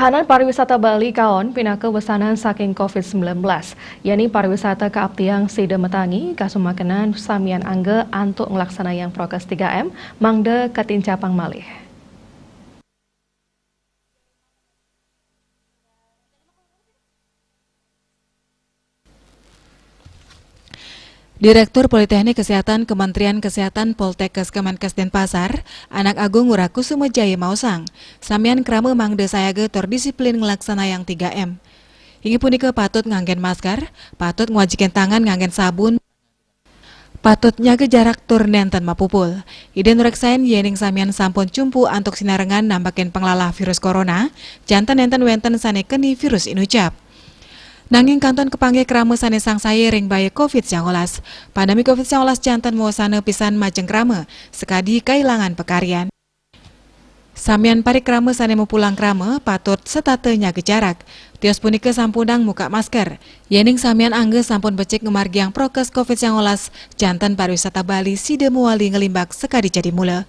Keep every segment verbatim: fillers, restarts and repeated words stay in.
Pelaksanaan pariwisata Bali kaon pinaka wesanan saking covid sembilan belas, yakni pariwisata kaaptiang sida matangi kasumakenan samian angga antuk nglaksanayang prokes tiga M mangda katincapang malih. Direktur Politeknik Kesehatan Kementerian Kesehatan Poltekkes Kemenkes Denpasar, Anak Agung Ngurah Kusuma Jaya maosang, samian krama mangda sayaga tur disiplin nglaksanayang tiga M. Inggih punika patut nganggen masker, patut ngwajikin tangan nganggen sabun, patut nyaga jarak tur nenten mapupul. Ida nureksain yening samian sampun cumpu antuk sinarengan nambakin panglalah virus corona, janten nenten wenten sane keni virus inucap. Nanging kantun kapanggih krama sane sangsaya ring baya covid sangalas. Pandemi covid sangalas janten mawasana pisan majeng krama, sakadi kailangan pakaryan. Samian parikrama sane mapulang krama patut setata nyaga jarak. Tios punika sampunang muka masker. Yening samian angga sampun becik ngamargiang prokes covid sangalas, janten pariwisata Bali sida mawali nglimbak sakadi jadimula.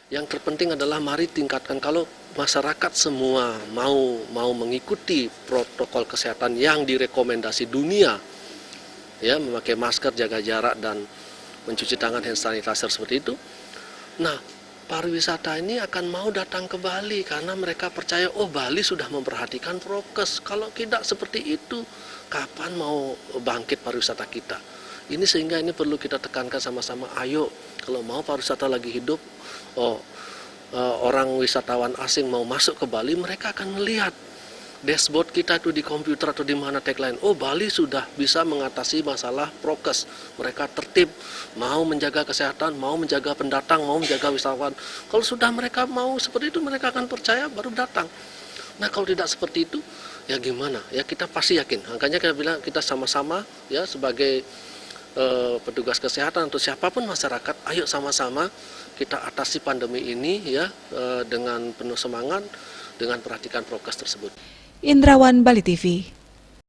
Yang terpenting adalah mari tingkatkan, kalau masyarakat semua mau mau mengikuti protokol kesehatan yang direkomendasi dunia, ya, memakai masker, jaga jarak, dan mencuci tangan hand sanitizer seperti itu. Nah, pariwisata ini akan mau datang ke Bali karena mereka percaya, oh, Bali sudah memperhatikan prokes. Kalau tidak seperti itu, kapan mau bangkit pariwisata kita? Ini sehingga ini perlu kita tekankan sama-sama. Ayo, kalau mau pariwisata lagi hidup, oh, eh, orang wisatawan asing mau masuk ke Bali, mereka akan melihat dashboard kita itu di komputer atau di mana tagline. Oh, Bali sudah bisa mengatasi masalah prokes. Mereka tertib, mau menjaga kesehatan, mau menjaga pendatang, mau menjaga wisatawan. Kalau sudah mereka mau seperti itu, mereka akan percaya, baru datang. Nah, kalau tidak seperti itu, ya gimana? Ya, kita pasti yakin. Makanya kita bilang, kita sama-sama, ya, sebagai eh, petugas kesehatan atau siapapun masyarakat, ayo sama-sama kita atasi pandemi ini, ya, eh, dengan penuh semangat, dengan perhatikan prokes tersebut. Indrawan, Bali T V.